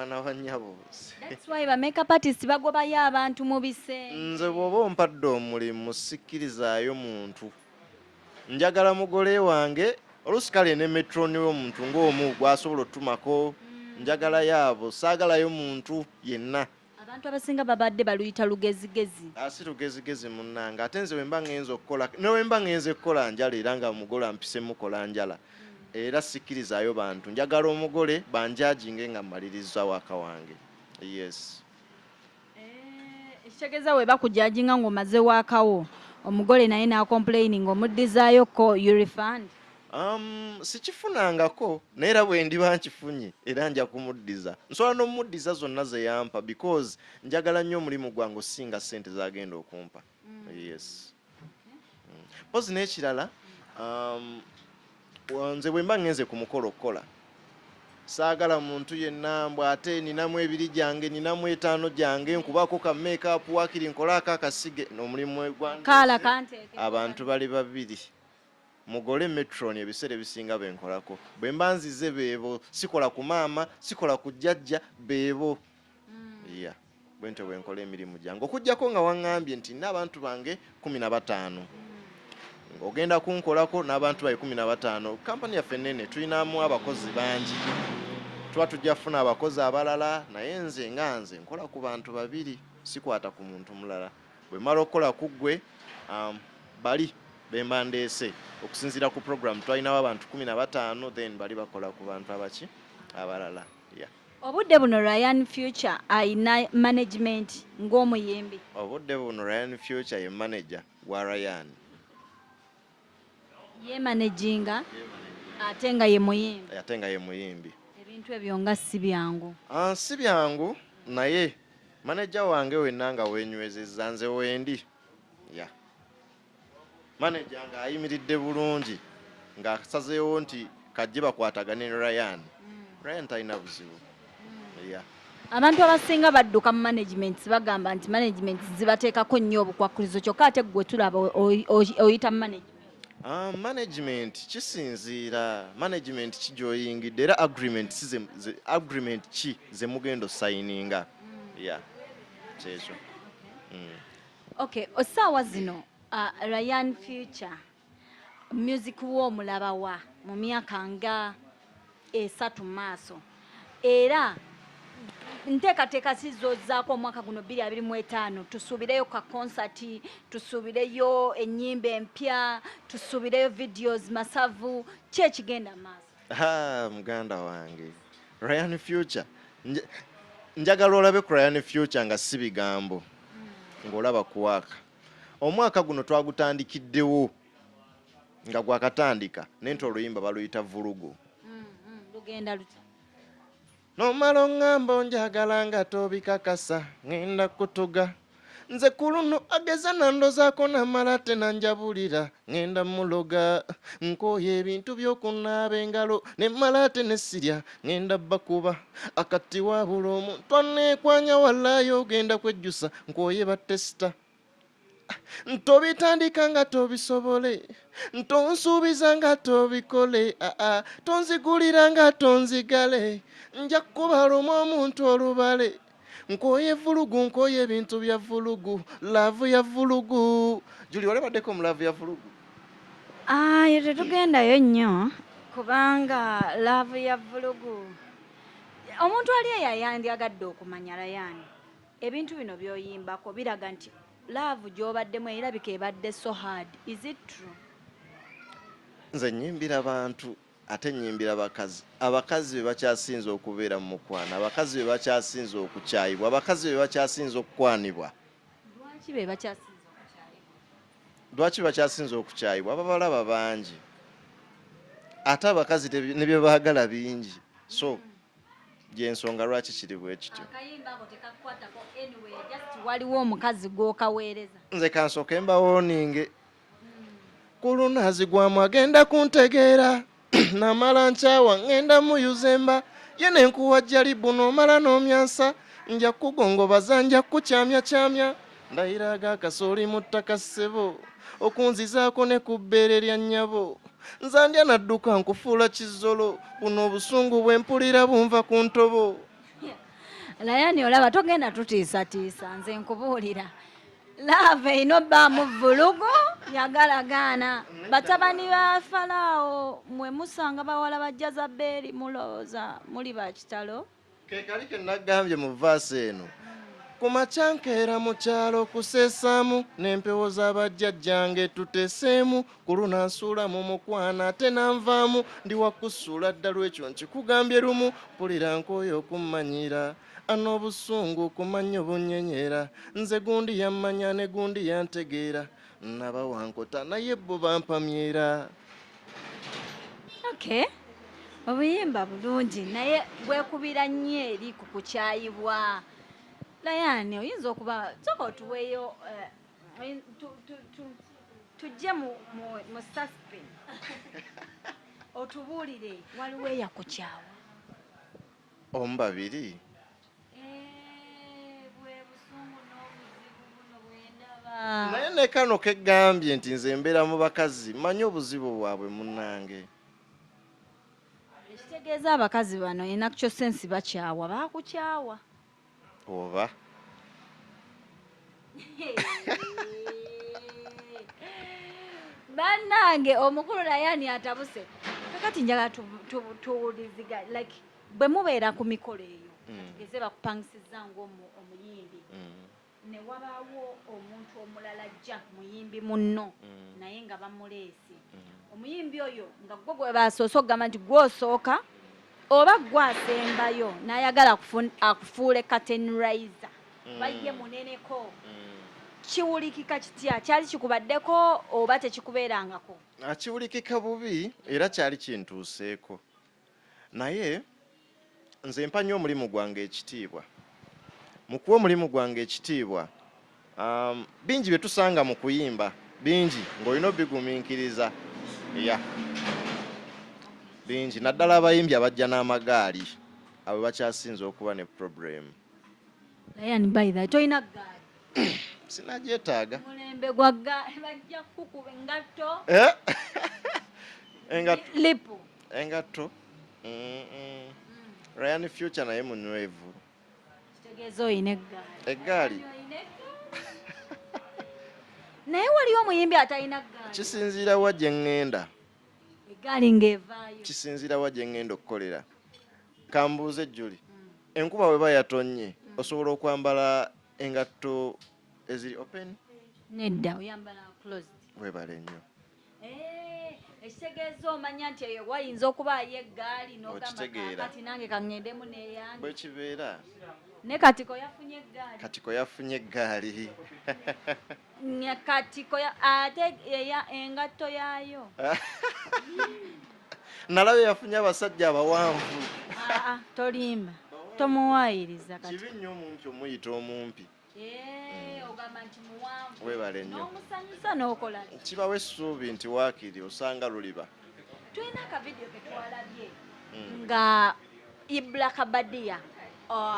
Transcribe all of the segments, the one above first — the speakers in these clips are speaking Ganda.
Mwana wa nnyabo. That's why ba makeup artist bagobayo abantu mu bisenge. Nze bw'oba ompadde omulimu, sikkirizaayo muntu. Njagala mugole wange. Oluusi kale ne matron w'omuntu ng'omu gw'asobola otumako. Njagalayo abo, saagalayo muntu yenna. Abantu abasinga babadde baluyita lugezigezi. Asi lugezigezi, munnange. Ate nze wemba ngenza okukola, ne wemba ngenze kukola njala, era nga omugole ampise mukola njala, era sikkirizaayo bantu. Njagala omugole banjajinge nga mmaliriza waka wange, yes. Ekitegeeza we bakujajinga ng'omaze waakawo, omugole naye n'acomplaining, omuddizaayoko, you refund? Sikifunangako, naye era bwe ndiba nkifunye, era nja kumuddiza. Nsobola n'omuddiza zonna ze yampa, because njagala nnyo omulimu gwange osinga ssente zagenda okumpa, yes. Mpozi n'ekirala, nze bwe mba ngenze ku mukolo okukola, saagala muntu yenna mbw ate ninamu 2 gyange, ninamu 5 gyange, nkubaako ka makeup, wakiri nkolaako akasige n'omulimu gwange. Kaala kanteeke. Abantu bali babiri, mugole, matron. Ebiseera ebisinga benkolako bwe mba nzize beebo. Sikola ku maama, sikola ku jjajja, beebo. Ya, bwentyo bwe nkola emirimu gyange, okugjako nga waŋŋambye nti nina abantu bange 15, ng'ogenda kunkolako n'abantu baye 15. Kampani yaffe nene, tulinamu abakozi bangi, tuba tujja kufuna abakozi abalala, naye nze nga nze nkola ku bantu babiri, sikwata ku muntu mulala. Bwe mala okukola ku ggwe, bali bemba ndeese okusinziira ku program, twalinawo abantu 15, then bali bakola ku bantu abaki abalala, yeah. Obudde buno Ryan Future ayina management ng'omuyimbi? Obudde buno Ryan Future ye manager wa Ryan. Ye managinga ate nga ye muyimbi? Ate nga ye muyimbi. Ebintu ebyo nga si byangu. Ah, si byangu, naye manager wange wenna nga wenywezezza, nze wendi ya manager ng'ayimiridde bulungi, ng'asazeewo nti kajje bakwatagane ne Ryan, Ryan talina buzibu, ya. Abantu abasinga badduka mu management, bagamba nti management zibateekako nnyo obukwakkulizo, kyokka ate gwe tulaba oyita mu management. Ah, management kisinziira management ki gy'oyingidde, era agreement si agreement ki ze mugenda osayininga, ya, kyekyo. Okay, osaawa zino Ryan Future music wo omulaba wa mu myaka nga 3 maaso, era nteekateeka si zozzaako omwaka guno 2025? Tusuubireyo ka concert, tusuubireyo ennyimba empya, tusuubireyo videos masavu? Ki ekigenda maaso? Ha, muganda wange, Ryan Future, njagala olabe ku Ryan Future nga si bigambo, ng'olaba kuwaaka. Omwaka guno twagutandikiddewo nga gwakatandika nenti oluyimba baluyita Vulugu. Lugenda lutya? Nomala oŋŋamba onjagala nga tobikakasa, ŋŋenda kutuga nze ku luno. Ageza nandozaako namala ate nanjabulira, ŋŋenda muloga. Nkooya ebintu by'okunaaba engalo nemmala ate nesirya, ŋŋenda bakuba akati. Wabula omuntu aneekwanya, wallaayo ogenda kwejjusa. Nkooye batesita, tobitandika nga tobisobole, tonsuubiza nga tobikole, aa tonzigulira nga tonzigale, nja kubaluma omuntu olubale. Nkoye vulugu, nkoye ebintu bya vulugu, love ya vulugu. Juli, wali baddeko mu love ya vulugu? Ayo tetugendayo nnyo, kubanga love ya vulugu, omuntu ali eyo ayandyagadde okumanya, Ryan, ebintu bino by'oyimbako biraga nti love gy'obaddemu erabika ebadde so hard. Is it true? Nze nyimbira bantu, ate nyimbira bakazi. Abakazi be bakyasinze okubeera mu mukwano, abakazi be bakyasinze okukyayibwa, abakazi be bakyasinze okukwanibwa. Lwaki be bakyasinze okukyayibwa? Lwaki bakyasinze okukyayibwa? Ababalaba bangi, ate abakazi ne bye baagala bingi, so gyensonga lwaki kiri bwe kityo. Akayimba ako tekakukwatako anyway, just waliwo omukazi gw'okaweereza. Nze kansooke mbawooninge ku lunazigwamu, agenda kuntegeera. Namala nkyawa, ŋŋenda muyuza emba ye nenkuwa jalibu, n'omala n'omyansa, nja kugongobaza, nja kukyamyakyamya. Ndayira agakasooli mu ttaka, ssebo, okunzizaako ne ku bbeere lya nnyabo. Nzandya nadduka nkufuula kizolo. Buno obusungu bwe mpulira bunva ku ntobo. Layani, olaba togenda tutiisatiisa. Nze nkubuulira, love erina obbaamu vulugu. Yagalagaana batabani ba Falaawo, mwe musanga bawala ba Jezaberi, mulowooza muli bakitalo. Ke kali ke nagambye mu verse eno: ku makya nkeera mu kyalo kuseesaamu n'empewo z'abajjajjange tuteeseemu, ku luno nsuula mu mukwana ate nanvaamu, ndi wakusuula ddala ekyo nkikugambye lumu, mpulira nkooyo okummanyira ano obusungu kumanya obunyenyera, nze gundi yammanya ne gundi yantegeera, nabawankota naye bo bampamyera. Okay, obuyimba bulungi, naye bwekubira nnyo eri ku kukyayibwa. Layani, oyinza okuba soka otuweeyo tujje mu suspense, otubuulire, waliwo eyakukyawa? Omu, babiri. Eh, bwe busungu n'obuzibu buno bwendaba. Naye ne kano keggambye nti nze mbeera mu bakazi, manyi obuzibu bwabwe, munnange. Ekitegeeza abakazi bano in actual sense bakyawa, bakukyawa. Oba. Bannange, omukulu Layani atabuse. Kakati njagala tuwuliziga, like bwe mubeera ku mikolo eyo, tugeze bakupangisiza ng'omuyimbi, ne wabaawo omuntu omulala ajja, muyimbi munno, naye nga bamuleese, omuyimbi oyo nga gwe gwe basoose okugamba nti gw'osooka oba gwasembayo, n'ayagala akufuule curtain raiser, baye muneneko, kiwulikika kitya? Kyali kikubaddeko oba tekikubeerangako? Akiwulikika bubi, era kyali kintuuseeko, naye nze mpa nnyo omulimu gwange ekitiibwa. Mu kuwa omulimu gwange ekitiibwa, bingi bye tusanga mu kuyimba, bingi ng'olina obigumiikiriza ya bingi, naddala abayimbi abajja n'amagaali, abo bakyasinze okuba ne problem. Lion, by the tolina ggaali? Sinagyetaaga. Mulembe gwa ggaali, bajja kukuba engatto. Eh? Engatto. Lipu. Engatto. Ryan Future naye munywevu. Kitegeeza oyina eggaali. Eggaali. Oyina eggaali, naye waliyo omuyimbi atalina ggaali. Kisinziira wa gye ŋŋenda. Eggaali ng'evaayo. Kisinziira wa gye ŋŋenda okukolera. Kambuuze Juli, enkuba bweba yatonnye, osobola okwambala engatto eziri open? Nedda, oyambala closed. Webale nnyo. Eh, ekitegeeza omanya nti eyo wayinza okubaayo eggaali n'ogamba, Okitegeera. "Kaakati nange kaŋŋendemu n'eyange." Bwe kibeera. Ne Katiko yafunye eggaali. Katiko yafunye eggaali. Katiko ate engatto yaayo. Nalabye yafunye abasajja abawanvu. Aa, tolimba, tomuwaayiriza kati. Kibi nnyo omumpi omuyita omumpi. Eh, ogamba nti muwanvu. Webale nnyo. N'omusanyusa n'okola ki? Kibawo essuubi nti waakiri osanga luliba. Tulina akavidiyo ke twalabye nga Ibra Kabadia,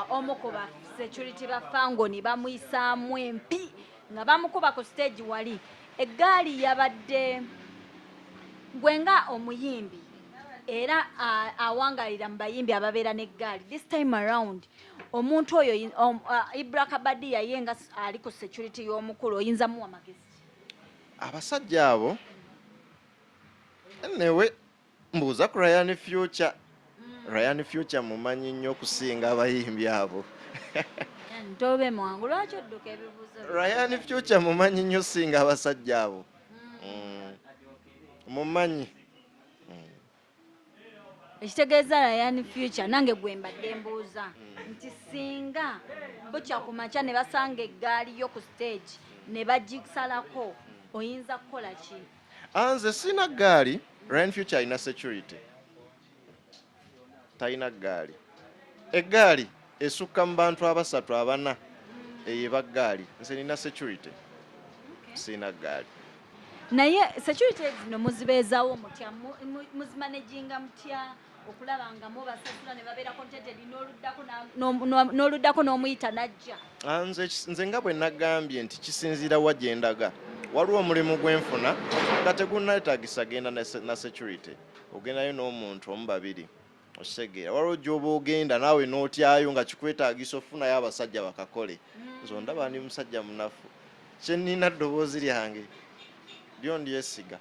omu ku ba security ba Fangoni, bamuyisaamu empi nga bamukuba ku stage wali eggaali yabadde. Gwe nga omuyimbi era awangalira mu bayimbi ababeera n'eggaali, this time around omuntu oyo Ibra Kabadia ye nga ali ku security y'omukulu, oyinza muwa magezi ki? Abasajja abo newe mbuuza ku Ryan Future. Ryan Future mumanyi nnyo okusinga abayimbi abo. Yani, tobe mwangu, lwaki odduka ebibuuzo bino? Ryan Future mumanyi nnyo singa abasajja abo. Mumanyi. Ekitegeeza Ryan Future nange gwe mbadde mbuuza nti singa bukya ku makya ne basanga eggaali yo ku stage ne bagisalako, oyinza kukola ki? Ah, nze sina ggaali. Ryan Future alina security, talina ggaali. Eggaali esukka mu bantu abasatu abana, eyo eba ggaali. Nze nina security, sina ggaali. Naye security zino muzibeezaawo mutya? Muzimanaginga mutya okulaba nga mubasasula ne babeera contented, n'oluddako n'omuyita n'ajja? Ah, nze nga bwe nagambye nti kisinziira wa gye ndaga. Waliwo omulimu gwe nfuna nga tegunnetaagisa genda na security, ogendayo n'omuntu omu, babiri. Okitegeera, waliwo gy'oba ogenda naawe n'otyayo nga kikwetaagisa ofunayo abasajja bakakole. Nze ondaba ndi musajja munafu, kyenina ddoboozi lyange lyo ndyesiga.